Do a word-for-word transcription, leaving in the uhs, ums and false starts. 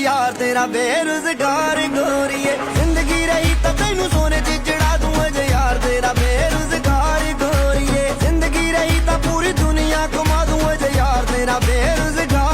यार तेरा बेरोजगार गोरिए, जिंदगी रही तो तैनू सोने च चढ़ा दूं अजे। यार तेरा बेरोजगार गोरिए, जिंदगी रही तो पूरी दुनिया घुमा दूं अजे। यार तेरा बेरोजगार